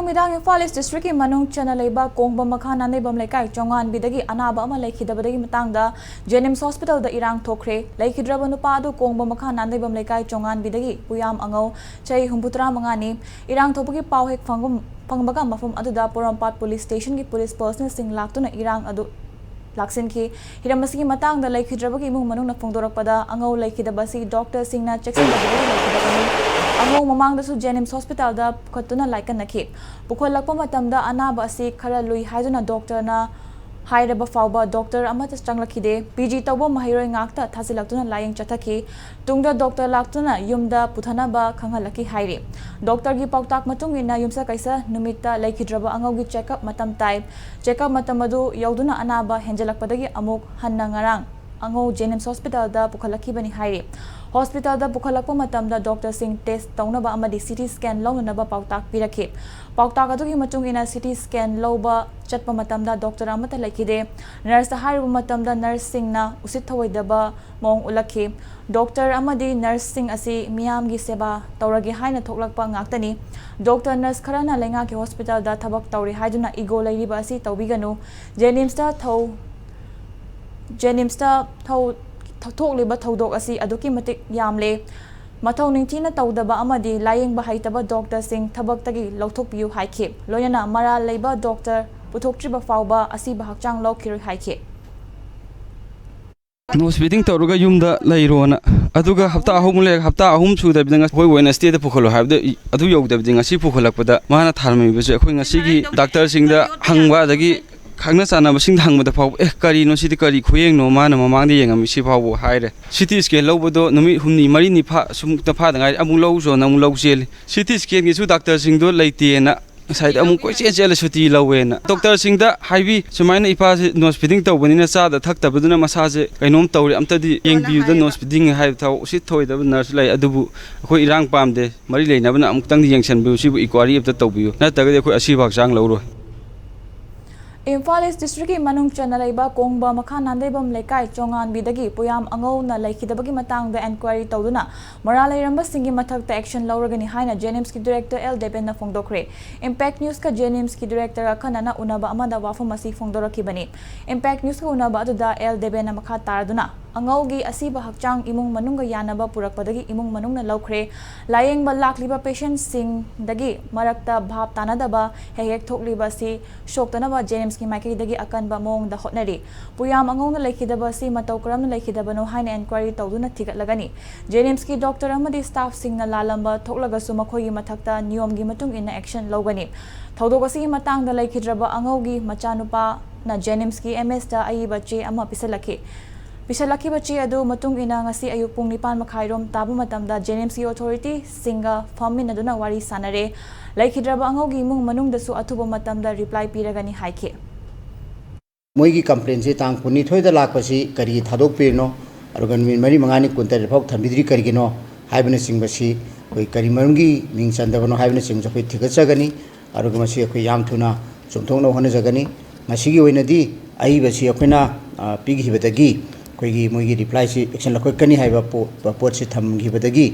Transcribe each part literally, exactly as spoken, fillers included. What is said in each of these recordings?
ꯅꯨꯃꯤꯗꯥꯡ ꯏꯝꯐꯥꯜ ꯏꯁ ꯗꯤꯁꯇ꯭ꯔꯤꯛꯀꯤ ꯃꯅꯨꯡ ꯆꯟꯅ ꯂꯩꯕ ꯀꯣꯡꯕ ꯃꯈꯥ ꯅꯥꯟꯗꯩꯕꯝ ꯂꯩꯀꯥꯏ ꯆꯣꯉꯥꯟꯕꯤꯗꯒꯤ ꯑꯅꯥꯕ ꯑꯃ ꯂꯩꯈꯤꯗꯕꯗꯒꯤ ꯃꯇꯥꯡꯗ ꯖꯦꯅꯤꯝꯁ ꯍꯣꯁꯄꯤꯇꯥꯜꯗ ꯏꯔꯥꯡ ꯊꯣꯛꯈ꯭ꯔꯦ꯫ ꯂꯩꯈꯤꯗ꯭ꯔꯕ ꯅꯨꯄꯥ ꯑꯗꯨ ꯀꯣꯡꯕ ꯃꯈꯥ ꯅꯥꯟꯗꯩꯕꯝ ꯂꯩꯀꯥꯏ ꯆꯣꯉꯥꯟꯕꯤꯗꯒꯤ ꯄꯨꯌꯥꯝ ꯑꯉꯧ, ꯆꯍꯤ ꯍꯨꯝꯐꯨꯇꯔꯥ ꯃꯉꯥꯅꯤ꯫ ꯏꯔꯥꯡ ꯊꯣꯛꯄꯒꯤ ꯄꯥꯎ ꯍꯦꯛ ꯐꯪꯕ-, ꯐꯪꯕꯒ ꯃꯐꯝ ꯑꯗꯨꯗ ꯄꯣꯔꯣꯝꯄꯥꯠ ꯄꯨꯂꯤꯁ ꯁ꯭ꯇꯦꯁꯟꯒꯤ ꯄꯨꯂꯤꯁ ꯄꯔꯁꯅꯦꯜꯁꯤꯡ ꯂꯥꯛꯇꯨꯅ ꯏꯔꯥꯡ ꯑꯗꯨ ꯂꯥꯛꯁꯤꯟꯈꯤ꯫ ꯍꯤꯔꯝ ꯑꯁꯤꯒꯤ ꯃꯇꯥꯡꯗ ꯂꯩꯈꯤꯗ꯭ꯔꯕꯒꯤ ꯏꯃꯨꯡ ꯃꯅꯨꯡꯅ ꯐꯣꯡꯗꯣꯔꯛꯄꯗ, ꯑꯉꯧ ꯂꯩꯈꯤꯗꯕ ꯑꯁꯤ ꯗꯣꯛꯇꯔꯁꯤꯡꯅ ꯆꯦꯛꯁꯤꯟꯗꯕꯗꯒꯤ ꯂꯩꯈꯤꯗꯕꯅꯤ꯫ ꯑꯉꯧ ꯃꯃꯥꯡꯗꯁꯨ ꯖꯦꯅꯤꯝꯁ ꯍꯣꯁꯄꯤꯇꯥꯜꯗ ꯄꯨꯈꯠꯇꯨꯅ ꯂꯥꯏꯀꯠꯅꯈꯤ꯫ ꯄꯨꯈꯠꯂꯛꯄ ꯃꯇꯝꯗ ꯑꯅꯥꯕ ꯑꯁꯤ ꯈꯔ ꯂꯨꯏ ꯍꯥꯏꯗꯨꯅ ꯗꯣꯛꯇꯔꯅ ꯍꯥꯏꯔꯕ ꯐꯥꯎꯕ ꯗꯣꯛꯇꯔ ꯑꯃꯠꯇ ꯆꯪꯂꯛꯈꯤꯗꯦ꯫ ꯄꯤ ꯖꯤ ꯇꯧꯕ ꯃꯍꯩꯔꯣꯏ ꯉꯥꯛꯇ ꯊꯥꯖꯤꯜꯂꯛꯇꯨꯅ ꯂꯥꯌꯦꯡ ꯆꯠꯊꯈꯤ꯫ ꯇꯨꯡꯗ ꯗꯣꯛꯇꯔ ꯂꯥꯛꯇꯨꯅ ꯌꯨꯝꯗ ꯄꯨꯊꯅꯕ ꯈꯪꯍꯜꯂꯛꯈꯤ ꯍꯥꯏꯔꯤ꯫ ꯗꯣꯛꯇꯔꯒꯤ ꯄꯥꯎꯇꯥꯛ ꯃꯇꯨꯡ ꯏꯟꯅ ꯌꯨꯝꯁꯀꯩꯁ ꯅꯨꯃꯤꯠꯇ ꯂꯩꯈꯤꯗ꯭ꯔꯕ ꯑꯉꯧꯒꯤ ꯆꯦꯛꯑꯞ ꯃꯇꯝ ꯇꯥꯏ꯫ ꯆꯦꯛꯑꯞ ꯃꯇꯝ ꯑꯗꯨ ꯌꯧꯗꯨꯅ ꯑꯅꯥꯕ ꯍꯦꯟꯖꯜꯂꯛꯄꯗꯒꯤ ꯑꯃꯨꯛ ꯍꯟꯅ ꯉꯔꯥꯡ ꯑꯉꯧ ꯖꯦꯅꯤꯝꯁ ꯍꯣꯁꯄꯤꯇꯥꯜꯗ ꯄꯨꯈꯠꯂꯛꯈꯤꯕꯅꯤ ꯍꯥꯏꯔꯤ꯫ ꯍꯣꯁꯄꯤꯇꯥꯜꯗ ꯄꯨꯈꯠꯂꯛꯄ ꯃꯇꯝꯗ ꯗꯣꯛꯇꯔꯁꯤꯡ ꯇꯦꯁ ꯇꯧꯅꯕ ꯑꯃꯗꯤ ꯁꯤ ꯇꯤ ꯁ꯭ꯀꯦꯟ ꯂꯧꯅꯅꯕ ꯄꯥꯎꯇꯥꯛ ꯄꯤꯔꯛꯈꯤ꯫ ꯄꯥꯎꯇꯥꯛ ꯑꯗꯨꯒꯤ ꯃꯇꯨꯡ ꯏꯟꯅ ꯁꯤ ꯇꯤ ꯁ꯭ꯀꯦꯟ ꯂꯧꯕ ꯆꯠꯄ ꯃꯇꯝꯗ ꯗꯣꯛꯇꯔ ꯑꯃꯠꯇ ꯂꯩꯈꯤꯗꯦ꯫ ꯅꯔꯁꯇ ꯍꯥꯏꯔꯨꯕ ꯃꯇꯝꯗ ꯅꯔꯁꯁꯤꯡꯅ ꯎꯁꯤꯠ ꯊꯑꯣꯏꯗꯕ ꯃꯑꯣꯡ ꯎꯠꯂꯛꯈꯤ꯫ ꯗꯣꯛꯇꯔ ꯑꯃꯗꯤ ꯅꯔꯁꯁꯤꯡ ꯑꯁꯤ ꯃꯤꯌꯥꯝꯒꯤ ꯁꯦꯕꯥ ꯇꯧꯔꯒꯦ ꯍꯥꯏꯅ ꯊꯣꯛꯂꯛꯄ ꯉꯥꯛꯇꯅꯤ꯫ ꯗꯣꯛꯇꯔ ꯅꯔꯁ ꯈꯔꯅ ꯂꯩꯉꯥꯛꯀꯤ ꯍꯣꯁꯄꯤꯇꯥꯜꯗ ꯊꯕꯛ ꯇꯧꯔꯤ ꯍꯥꯏꯗꯨꯅ ꯏꯒꯣ ꯂꯩꯔꯤꯕ ꯑꯁꯤ ꯇꯧꯕꯤꯒꯅꯨ꯫ ꯖꯦꯅꯤꯝꯁꯇ ꯊꯧ-, ꯖꯦꯅꯤꯝꯁꯇ ꯊꯧ-, ꯊꯣꯛꯂꯤꯕ ꯊꯧꯗꯣꯛ ꯑꯁꯤ ꯑꯗꯨꯛꯀꯤ ꯃꯇꯤꯛ ꯌꯥꯝꯂꯦ꯫ ꯃꯊꯧ ꯅꯤꯡꯊꯤꯅ ꯇꯧꯗꯕ ꯑꯃꯗꯤ ꯂꯥꯌꯦꯡꯕ ꯍꯩꯇꯕ ꯗꯣꯛꯇꯔꯁꯤꯡ ꯊꯕꯛꯇꯒꯤ ꯂꯧꯊꯣꯛꯄꯤꯌꯨ ꯍꯥꯏꯈꯤ꯫ ꯂꯣꯏꯅꯅ ꯃꯔꯥꯜ ꯂꯩꯕ ꯗꯣꯛꯇꯔ ꯄꯨꯊꯣꯛꯇ꯭ꯔꯤꯕ ꯐꯥꯎꯕ ꯑꯁꯤꯕ ꯍꯛꯆꯥꯡ ꯂꯧꯈꯤꯔꯣꯏ ꯍꯥꯏꯈꯤ꯫ Nose feeding ꯇꯧꯔꯒ ꯌꯨꯝꯗ ꯂꯩꯔꯣꯅ꯫ ꯑꯗꯨꯒ ꯍꯞꯇꯥ ꯑꯍꯨꯝ ꯂꯩꯔꯒ, ꯍꯞꯇꯥ ꯑꯍꯨꯝ ꯁꯨꯗꯕꯤꯗ ꯉꯁꯤ, ꯑꯩꯈꯣꯏ Wednesdayꯗ ꯄꯨꯈꯠꯂꯣ ꯍꯥꯏꯕꯗ, ꯑꯗꯨ ꯌꯧꯗꯕꯤꯗ ꯉꯁꯤ ꯄꯨꯈꯠꯂꯛꯄꯗ ꯃꯥꯅ ꯊꯥꯔꯝꯃꯤꯕꯁꯦ ꯑꯩꯈꯣꯏ ꯉꯁꯤꯒꯤ ꯗꯥꯛꯇꯔꯁꯤꯡꯗ ꯍꯪꯕ, ꯑꯗꯒꯤ ꯈꯪꯅ ꯆꯥꯟꯅꯕꯁꯤꯡꯗ ꯍꯪꯕꯗ ꯐꯥꯎꯕ, "ꯑꯦ, ꯀꯔꯤꯅꯣ ꯁꯤꯗꯤ, ꯀꯔꯤ ꯈꯨꯌꯦꯡꯅꯣ ꯃꯥꯅ ꯃꯃꯥꯡꯗ ꯌꯦꯡꯉꯝꯃꯤ ꯁꯤ ꯐꯥꯎꯕ?" ꯍꯥꯏꯔꯦ꯫ ꯁꯤ ꯇꯤ ꯁ꯭ꯀꯦꯟ ꯂꯧꯕꯗꯣ ꯅꯨꯃꯤꯠ ꯍꯨꯝꯅꯤ ꯃꯔꯤꯅꯤ ꯐꯥ-, ꯁꯨꯝꯇ ꯐꯥꯗ ꯉꯥꯏꯔꯤ, ꯑꯃꯨꯛ ꯂꯧ ꯆꯣꯅ ꯑꯃꯨꯛ ꯂꯧ ꯆꯦꯜꯂꯤ꯫ ꯁꯤ ꯇꯤ ꯁ꯭ꯀꯦꯟꯒꯤꯁꯨ ꯗꯥꯛꯇꯔꯁꯤꯡꯗꯣ ꯂꯩꯇꯦꯅ ꯉꯁꯥꯏꯗꯤ ꯑꯃꯨꯛ ꯀꯣꯏꯆꯦꯟ ꯆꯦꯜꯂ ꯁꯨꯇꯤ ꯂꯧꯋꯦꯅ꯫ ꯗꯣꯛꯇꯔꯁꯤꯡꯗ ꯍꯥꯏꯕꯤ, "ꯁꯨꯃꯥꯏꯅ ꯏꯄꯥꯁꯦ nose feeding ꯇꯧꯕꯅꯤꯅ ꯆꯥꯗ ꯊꯛꯇꯕꯗꯨꯅ ꯃꯁꯥꯁꯦ ꯀꯩꯅꯣꯝ ꯇꯧꯔꯦ, ꯑꯝꯇꯗꯤ ꯌꯦꯡꯕꯤꯌꯨꯗ, nose feeding ꯍꯥꯏꯕ ꯊꯕꯛ ꯎꯁꯤꯠ ꯊꯑꯣꯏꯗꯕ ꯅꯔꯁ ꯂꯩ, ꯑꯗꯨꯕꯨ ꯑꯩꯈꯣꯏ ꯏꯔꯥꯡ ꯄꯥꯝꯗꯦ, ꯃꯔꯤ ꯂꯩꯅꯕꯅ ꯑꯃꯨꯛꯇꯪꯗꯤ ꯌꯦꯡꯁꯤꯟꯕꯤꯌꯨ, ꯁꯤꯕꯨ inquiry ꯑꯝꯇ ꯇꯧꯕꯤꯌꯨ, ꯅꯠꯇ꯭ꯔꯒꯗꯤ ꯑꯩꯈꯣꯏ ꯑꯁꯤꯕ ꯍꯛꯆꯥꯡ ꯂꯧꯔꯣꯏ"꯫ ꯏꯝꯐꯥꯜ ꯏꯁ ꯗꯤꯁꯇ꯭ꯔꯤꯛꯀꯤ ꯃꯅꯨꯡ ꯆꯟꯅ ꯂꯩꯕ ꯀꯣꯡꯕ ꯃꯈꯥ ꯅꯥꯟꯗꯩꯕꯝ ꯂꯩꯀꯥꯏ ꯆꯣꯉꯥꯟꯕꯤꯗꯒꯤ ꯄꯨꯌꯥꯝ ꯑꯉꯧꯅ ꯂꯩꯈꯤꯗꯕꯒꯤ ꯃꯇꯥꯡꯗ ꯑꯦꯟꯀ꯭ꯋꯥꯏꯔꯤ ꯇꯧꯗꯨꯅ ꯃꯔꯥꯜ ꯂꯩꯔꯝꯕꯁꯤꯡꯒꯤ ꯃꯊꯛꯇ ꯑꯦꯛꯁꯟ ꯂꯧꯔꯒꯅꯤ ꯍꯥꯏꯅ ꯖꯦꯅꯤꯝꯁꯀꯤ ꯗꯤꯔꯦꯛꯇꯔ ꯑꯦꯜ ꯗꯦꯕꯦꯟꯅ ꯐꯣꯡꯗꯣꯛꯈ꯭ꯔꯦ꯫ ꯏꯝꯄꯦꯛ ꯅ꯭ꯌꯨꯁꯀ ꯖꯦꯅꯤꯝꯁꯀꯤ ꯗꯤꯔꯦꯛꯇꯔ ꯑꯈꯟꯅꯅ ꯎꯅꯕ ꯑꯃꯗ ꯋꯥꯐꯝ ꯑꯁꯤ ꯐꯣꯡꯗꯣꯔꯛꯈꯤꯕꯅꯤ꯫ ꯏꯝꯄꯦꯛ ꯅ꯭ꯌꯨꯁꯀ ꯎꯅꯕ ꯑꯗꯨꯗ ꯑꯦꯜ ꯗꯦꯕꯦꯟꯅ ꯃꯈꯥ ꯇꯥꯔꯗꯨꯅ ꯑꯉꯧꯒꯤ ꯑꯁꯤꯕ ꯍꯛꯆꯥꯡ ꯏꯃꯨꯡ ꯃꯅꯨꯡꯒ ꯌꯥꯅꯕ ꯄꯨꯔꯛꯄꯗꯒꯤ ꯏꯃꯨꯡ ꯃꯅꯨꯡꯅ ꯂꯧꯈ꯭ꯔꯦ꯫ ꯂꯥꯌꯦꯡꯕ ꯂꯥꯛꯂꯤꯕ ꯄꯦꯁꯦꯟꯁꯤꯡꯗꯒꯤ ꯃꯔꯛꯇ ꯚꯥꯞ ꯇꯥꯅꯗꯕ ꯍꯦꯛ ꯍꯦꯛ ꯊꯣꯛꯂꯤꯕ ꯑꯁꯤ ꯁꯣꯛꯇꯅꯕ ꯖꯦꯅꯤꯝꯁꯀꯤ ꯃꯥꯏꯀꯩꯗꯒꯤ ꯑꯀꯟꯕ ꯃꯑꯣꯡꯗ ꯍꯣꯠꯅꯔꯤ꯫ ꯄꯨꯌꯥꯝ ꯑꯉꯧꯅ ꯂꯩꯈꯤꯗꯕ ꯑꯁꯤ ꯃꯇꯧ ꯀꯔꯝꯅ ꯂꯩꯈꯤꯗꯕꯅꯣ ꯍꯥꯏꯅ ꯑꯦꯟꯀ꯭ꯋꯥꯏꯔꯤ ꯇꯧꯗꯨꯅ ꯊꯤꯒꯠꯂꯒꯅꯤ꯫ ꯖꯦꯅꯤꯝꯁꯀꯤ ꯗꯣꯛꯇꯔ ꯑꯃꯗꯤ ꯁ꯭ꯇꯥꯐꯁꯤꯡꯅ ꯂꯥꯜꯂꯝꯕ ꯊꯣꯛꯂꯒꯁꯨ ꯃꯈꯣꯏꯒꯤ ꯃꯊꯛꯇ ꯅꯤꯌꯣꯝꯒꯤ ꯃꯇꯨꯡ ꯏꯟꯅ ꯑꯦꯛꯁꯟ ꯂꯧꯒꯅꯤ꯫ ꯊꯧꯗꯣꯛ ꯑꯁꯤꯒꯤ ꯃꯇꯥꯡꯗ ꯂꯩꯈꯤꯗ꯭ꯔꯕ ꯑꯉꯧꯒꯤ ꯃꯆꯥꯅꯨꯄꯥꯅ ꯖꯦꯅꯤꯝꯁꯀꯤ ꯑꯦꯝ ꯑꯦꯁꯇ ꯑꯏꯕ ꯆꯦ ꯑꯃ ꯄꯤꯁꯜꯂꯛꯈꯤ꯫ ꯄꯤꯁꯜꯂꯛꯈꯤꯕ ꯆꯦ ꯑꯗꯨ ꯃꯇꯨꯡ ꯏꯟꯅ ꯉꯁꯤ ꯑꯌꯨꯛ ꯄꯨꯡ ꯅꯤꯄꯥꯟ ꯃꯈꯥꯏꯔꯣꯝ ꯇꯥꯕ ꯃꯇꯝꯗ ꯖꯦꯅꯤꯝꯁꯀꯤ ꯑꯣꯊꯣꯔꯤꯇꯤꯁꯤꯡꯒ ꯐꯝꯃꯤꯟꯅꯗꯨꯅ ꯋꯥꯔꯤ ꯁꯥꯟꯅꯔꯦ꯫ ꯂꯩꯈꯤꯗ꯭ꯔꯕ ꯑꯉꯧꯒꯤ ꯏꯃꯨꯡ ꯃꯅꯨꯡꯗꯁꯨ ꯑꯊꯨꯕ ꯃꯇꯝꯗ ꯔꯤꯄ꯭ꯂꯥꯏ ꯄꯤꯔꯒꯅꯤ ꯍꯥꯏꯈꯤ꯫ ꯃꯣꯏꯒꯤ ꯀꯝꯄ꯭ꯂꯦꯟꯁꯤ ꯇꯥꯡ ꯀꯨꯟꯅꯤꯊꯣꯏꯗ ꯂꯥꯛꯄꯁꯤ ꯀꯔꯤꯒꯤ ꯊꯥꯗꯣꯛꯄꯤꯔꯤꯅꯣ, ꯑꯗꯨꯒ ꯅꯨꯃꯤꯠ ꯃꯔꯤ ꯃꯉꯥꯅꯤ ꯀꯨꯟꯇꯔꯦꯠ ꯐꯥꯎ ꯊꯝꯕꯤꯗ꯭ꯔꯤ ꯀꯔꯤꯒꯤꯅꯣ ꯍꯥꯏꯕꯅꯆꯤꯡꯕꯁꯤ ꯑꯩꯈꯣꯏ ꯀꯔꯤ ꯃꯔꯝꯒꯤ ꯃꯤꯡ ꯆꯟꯗꯕꯅꯣ ꯍꯥꯏꯕꯅꯆꯤꯡꯕꯁꯨ ꯑꯩꯈꯣꯏ ꯊꯤꯒꯠꯆꯒꯅꯤ꯫ ꯑꯗꯨꯒ ꯃꯁꯤ ꯑꯩꯈꯣꯏ ꯌꯥꯝ ꯊꯨꯅ ꯆꯨꯝꯊꯣꯛꯅꯕ ꯍꯣꯠꯅꯖꯒꯅꯤ꯫ ꯉꯁꯤꯒꯤ ꯑꯣꯏꯅꯗꯤ ꯑꯏꯕꯁꯤ ꯑꯩꯈꯣꯏꯅ, ꯑ, ꯄꯤꯈꯤꯕꯗꯒꯤ ꯑꯩꯈꯣꯏꯒꯤ ꯃꯣꯏꯒꯤ ꯔꯤꯄ꯭ꯂꯥꯏꯁꯤ ꯑꯦꯛꯁꯟ ꯂꯧꯈꯠꯀꯅꯤ ꯍꯥꯏꯕ ꯄꯣ-, ꯄꯣꯠꯁꯤ ꯊꯝꯈꯤꯕꯗꯒꯤ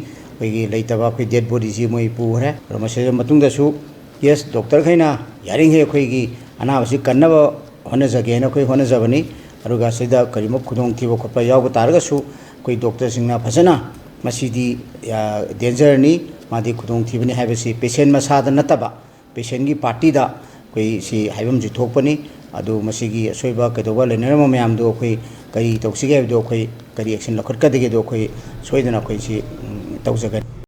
ꯑꯩꯈꯣꯏꯒꯤ ꯂꯩꯇꯕ ꯑꯩꯈꯣꯏ ꯗꯦꯗ ꯕꯣꯗꯤꯁꯤ ꯃꯣꯏ ꯄꯨꯈ꯭ꯔꯦ꯫ ꯑꯗꯣ ꯃꯁꯤꯗ ꯃꯇꯨꯡꯗꯁꯨ, ꯌꯦꯁ, ꯗꯣꯛꯇꯔꯈꯩꯅ ꯌꯥꯔꯤꯈꯩ ꯑꯩꯈꯣꯏꯒꯤ ꯑꯅꯥꯕꯁꯤ ꯀꯟꯅꯕ ꯍꯣꯠꯅꯖꯒꯦꯅ ꯑꯩꯈꯣꯏ ꯍꯣꯠꯅꯖꯕꯅꯤ꯫ ꯑꯗꯨꯒ ꯁꯤꯗ ꯀꯔꯤꯒꯨꯝꯕ ꯈꯨꯗꯣꯡꯊꯤꯕ ꯈꯣꯠꯄ ꯌꯥꯎꯕ ꯇꯥꯔꯒꯁꯨ ꯑꯩꯈꯣꯏ ꯗꯣꯛꯇꯔꯁꯤꯡꯅ ꯐꯖꯅ ꯃꯁꯤꯗꯤ, ꯑ, ꯗꯦꯟꯖꯔꯅꯤ, ꯃꯥꯗꯤ ꯈꯨꯗꯣꯡꯊꯤꯕꯅꯤ ꯍꯥꯏꯕꯁꯤ ꯄꯦꯁꯦꯟ ꯃꯁꯥꯗ ꯅꯠꯇꯕ, ꯄꯦꯁꯦꯟꯒꯤ ꯄꯥꯔꯇꯤꯗ ꯑꯩꯈꯣꯏ ꯁꯤ ꯍꯥꯏꯐꯝꯁꯤ ꯊꯣꯛꯄꯅꯤ꯫ ꯑꯗꯨ ꯃꯁꯤꯒꯤ ꯑꯁꯣꯏꯕ ꯀꯩꯗꯧꯕ ꯂꯩꯅꯔꯝꯕ ꯃꯌꯥꯝꯗꯣ ꯑꯩꯈꯣꯏ ꯀꯔꯤ ꯇꯧꯁꯤꯒꯦ ꯍꯥꯏꯕꯗꯣ ꯑꯩꯈꯣꯏ ꯀꯔꯤ ꯑꯦꯛꯁꯟ ꯂꯧꯈꯠꯀꯗꯒꯦꯗꯣ ꯑꯩꯈꯣꯏ ꯁꯣꯏꯗꯅ ꯑꯩꯈꯣꯏ ꯁꯤ, ꯎꯝ, ꯇꯧꯖꯒꯅꯤ꯫